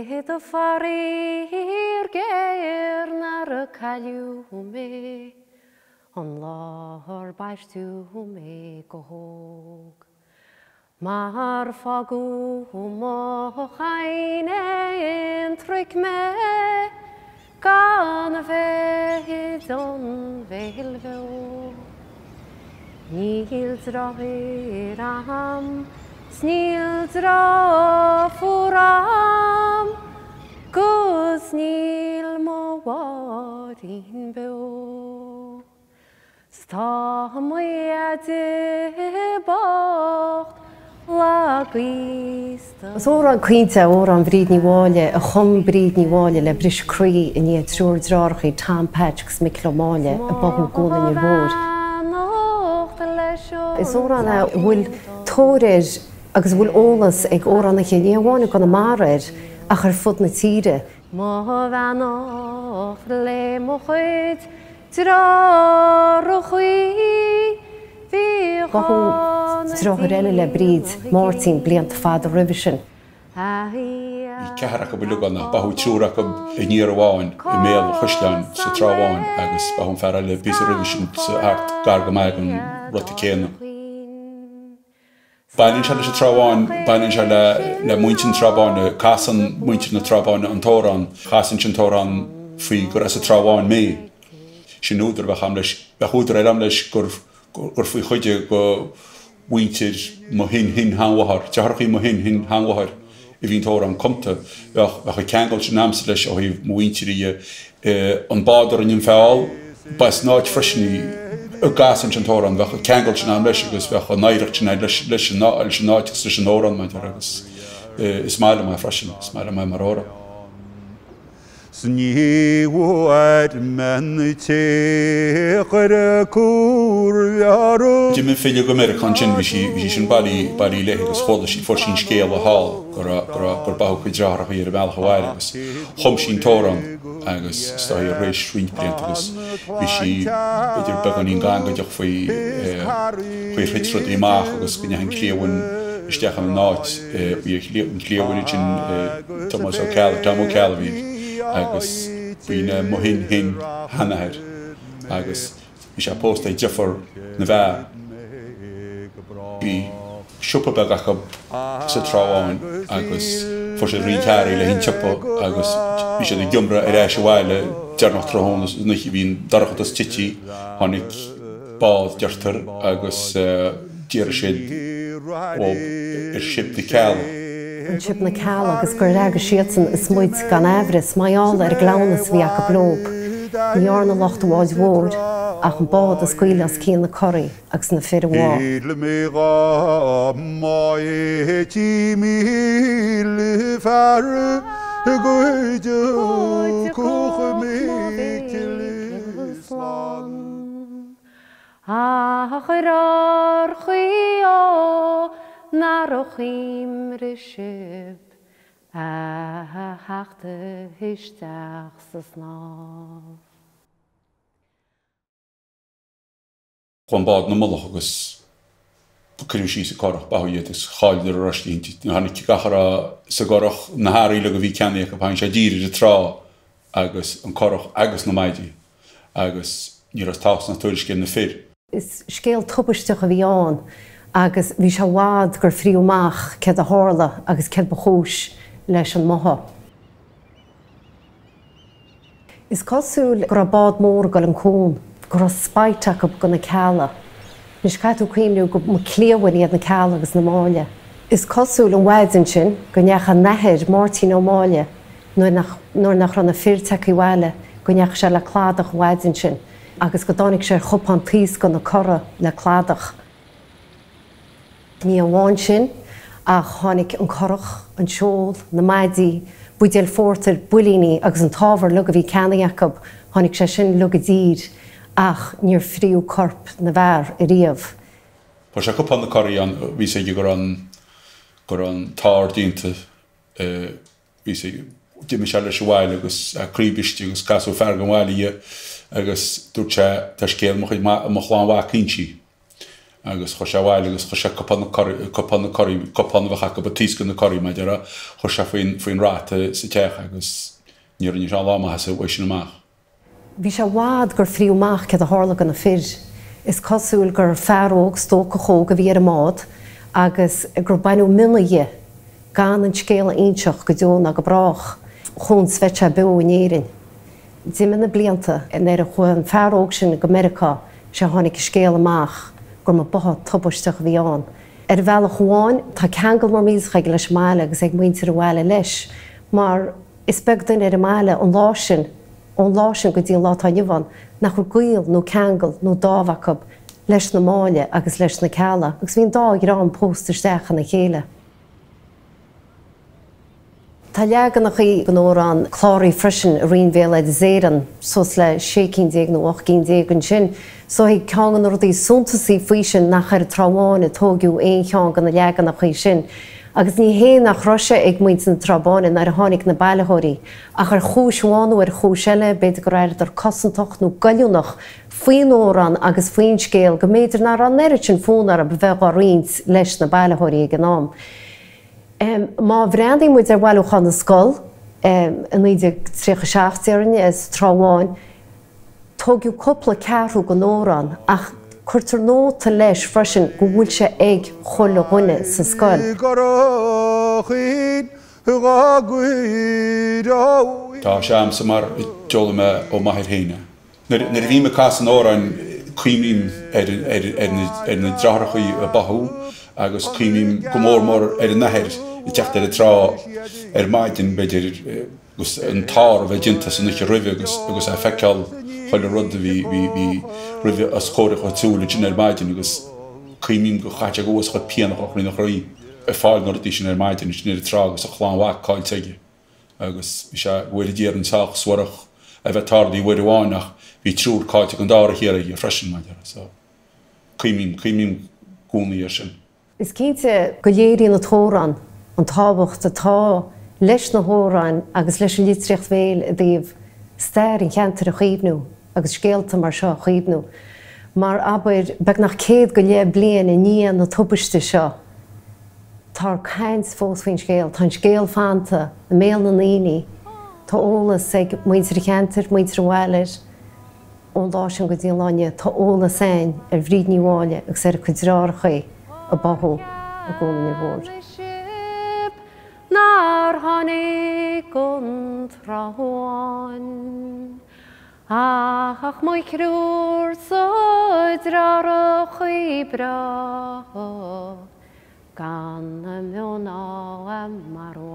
Do faraor géar nár cailleadh mé an lá ar baisteadh mé go hóg. Mar fágadh mo chainéan troigh mé gan a bheith don bhéal bheo. Níl deartháir a'm 's níl deirfiúr a'm 'gus níl mo mháithrín beo. 'S tá mo dheaide bocht lag aosta. Is amhrán caointe é Amhrán Bhríd Ní Mháille a chum Bríd Ní Mháille le briseadh croí i ndiaidh triúr deartháireacha, Tom, Patch agus Micil Ó Máille, a báthadh i gCuan an Fhir Mhóir. Is amhrán é a bhfuil tóir air agus a bhfuil eolas ag amhránaithe, ní amháin i gConamara air, ach ar fud na tíre. Mo bheannacht le mo chuid deartháireachaí bhí Báthadh deartháir eile le Bríd, Máirtín, blianta fada roimhe sin. Bhí ceathrar acu uilig ann ach báthadh triúr acu in iar amháin i mbéal an Chaisleáin sa Trá Bháin agus báthadh an fear eile píosa roimhe sin sa thart gar go maith don rota céanna. Baineann sé leis an Trá Bháin, baineann sé le muintir na Trá Báine, casann muintir na Trá Báine an t-amhrán, chasainn an t-amhrán faoi gur as an Trá Bháin mé. Sin údar a bheadh a'm leis, bheadh údar eile a'm leis gur gur faoi chuid de mhuintir mo shin-shin-sheanmháthar, deartháireachaí mo shin-shin-sheanmháthar a bhí an t-amhrán cumta. Bheadh bheadh an ceangal sin a'msa leis ó thaobh mo mhuintire dhe. An bád a rinne an feall, ba as an áit freisin í a gcasainn an t-amhrán. Bheadh an ceangal sin a'm leis agus bheadh an oidhreacht sin a'd leis leis an leis an áit agus leis an amhrán mar a déarfá agus is maith liom é freisin, is maith liom é mar amhrán. 'S ní bhfuair mé an té a chuir a cúr-mheabhrú. D'imigh filí go Meiriceá ansin, bhí sí, bhí sí sin bailí, bailí léi agus chuala sí, fuair sí an scéala thall go raibh, go raibh, gur báthadh a cuid deartháireacha ar an bhealach abhaile agus chum sí an t-amhrán agus is dóigh tar éis roinnt blianta agus bhí sí b'fhéidir beagáinín gangaideach faoi chaoi ar thit rudaí amach agus go ndeachaigh an cliamhain isteach ina n-áit, bhí an cliamhain ansin Tomás Ó Ceallaigh, Tom Ó Ceallaigh a bhí agus b'in é mo shin-shin-sheanathair agus bhí sé pósta ag deirfiúr na bhfear. Bhí siopa beag acu sa Trá Bháin agus fuair siad roinnt earraí le haghaidh an tsiopa agus bhí siad ag iomramh ar ais abhaile deireanach tráthnóna san oíche bhí an dorchadas tite, tháinig bád deirtear agus d'éirigh siad uathu ar Ship na Cealla. An Ship na Cealla agus gur leagadh siadsan is muid gan aimhreas mar gheall ar an gcleamhnas a bhí acu leob. Ní dhearna lucht an bháid mhóir ach an bád a scaoileadh as cé na Coraí agus na fir a bhá. Shíl mé dhá mbáití 1000 fear i gcuid acu Micil slán. Ach ar ár chaoi ó nár chuimrigh sibh a theacht isteach sa snámh. Chuaigh an bád ina mullach agus cuireadh síos an curach, báthadh iad agus chailleadar aráistí inti. Tháinig gach a raibh sa gcurach, na hearraí uilig a bhí ceannaithe acu, tháinig sé i dtír ar an trá agus an curach agus na maidí agus ní raibh tásc ná tuairisc ar na fir. Is scéal tubaisteach a bhí ann agus bhí sé i bhfad gur fríodh amach céard a tharla agus céard ba chúis leis an mbáthadh. Is cosúil go raibh bád mór ag dul an cuan, go raibh spite acu go na Cealla. Anois caithfidh tú cuimhniú go mba cliamhain iad na Cealla agus na Máille. Is cosúil an mhaidin sin go ndeachaigh an t-athair, Máirtín Ó Máille, nuair nach nuair nach raibh na fir tagtha abhaile, go ndeachaigh sé le cladach an mhaidin sin agus go dtáinig sé ar chupán taosctha na cora le cladach. Ní amháin sin ach tháinig an curach, an seol, na maidí, buidéil phórtair, builíní agus an t-ábhar uilig a bhí ceannaithe acu, tháinig sé sin uilig i dtír ach níor fríodh corp na bhfear ariamh. Fuair sé cupán na coraí ann, bhí 's aige go raibh an go raibh an t-ár déanta. Bhí 's aige. D'imigh sé leis abhaile agus a chroí briste agus casadh fear den bhaile dhe agus dúirt sé, tá scéal mo chuid mo chlann mhac inse. Agus chuaigh sé abhaile agus chuir sé cupán cupán na curaí, cupán a bheadh acu ag taoscadh na curaí, mar a déarfá, chuir sé faoin, faoin rata sa teach agus ní rinne sé lá maitheasa uaidh sin amach. Bhí sé i bhfad gur fríodh amach céard a tharla go na fir. Is cosúil gur fear óg, stócach óg a bhí ar an mbád agus gur baineadh mionnaigh dhe gan an scéal a inseacht go deo ná go brách chúns bheadh sé beo in Éirinn. D'imigh na blianta. Nuair a chuaigh an fear óg sin go Meiriceá sea tháinig an scéal amach gur mar báthadh tubaisteach a bhí ann. Ar bhealach amháin tá ceangal mór millteach aige leis an mbaile agus ag muintir an bhaile leis mar is beag duine ar an mbaile an lá sin, ón lá sin go dtí an lá atá inniu ann, nach bhfuil gaol nó ceangal nó dáimh acu leis na Máille agus leis na Cealla agus bhí an dá dhream pósta isteach ina chéile. Tá leaganachaí den amhrán cláraithe freisin i Roinn Bhéaloideas Éireann, suas le 16 cinn nó 18 cinn ansin. So ceann de na rudaí suntasaí faoi sin nach ar an Trá Bháin a tóigeadh aon cheann de na leaganachaí sin. Agus ní hé nach raibh sé ag muintir na Trá Báine nuair a tháinig na bailitheoirí, ach ar chúis amháin nó ar chúis eile, b'fhéidir gur airíodar cosantach nó goilliúnach faoin amhrán agus faoin scéal go mb'fhéidir nach raibh an oiread sin fonn orthu a bheith dhá roinnt leis na bailitheoirí ag an am. Má bhreathnaíonn muid ar Bhailiúchán na Scol i 1937, déarfainn, sa Trá Bháin, tóigeadh cúpla ceathrú den amhrán ach cuirtear nóta leis freisin go bhfuil sé ag chuile dhuine sa scoil. Tá sé a'msa mar a d'fhoghlaim mé ó m'athair féin é. Nuair a bhím ag casadh an amhráin cuimhním ar na deartháireachaí a báthadh agus cuimhním go mór mór ar an athair ag teacht ar an trá ar maidin, b'fhéidir, agus an t-ár a bheith déanta san oíche roimhe agus agus é ag feiceáil chuile rud a bhí bhí roimhe os comhair a chuid súl ansin ar maidin agus cuimhním go chaith sé go bhfuil a chuid pian a chroí ag fáil na rudaí sin ar maidin ansin ar an trá agus a chlann mhac caillte aige. agus bhí sé, go bhfóire Dia air an sách murach a bheith tarlaithe uair amháin ach bhí triúr caillte ag an dara thiar aige freisin, mar a déarfá, so cuimhním, cuimhním i gcónaí air sin. Is cinnte go léiríonn an t-amhrán an tábhacht atá leis na hamhráin agus leis an litríocht bhéil i dtaobh stair an cheantair a chaomhnú agus scéalta mar seo a chaomhnú. Mar, abair, beagnach céad go leith bliain i ndiaidh na tubaiste seo, Táthar ag caint fós faoin scéal. Tá an scéal fanta i mbéal na ndaoine. Tá eolas ag muintir an cheantair, muintir an bhaile air ón lá sin go dtí an lá inniu. Tá eolas againn ar Bhríd Ní Mháille agus ar a cuid deartháireachaí a báthadh i gCuan an Fhir Mhóir. Nár tháinig an Trá Bháin ach mo thriúr-sa ; breátha gan a mionn ná a mbarúil.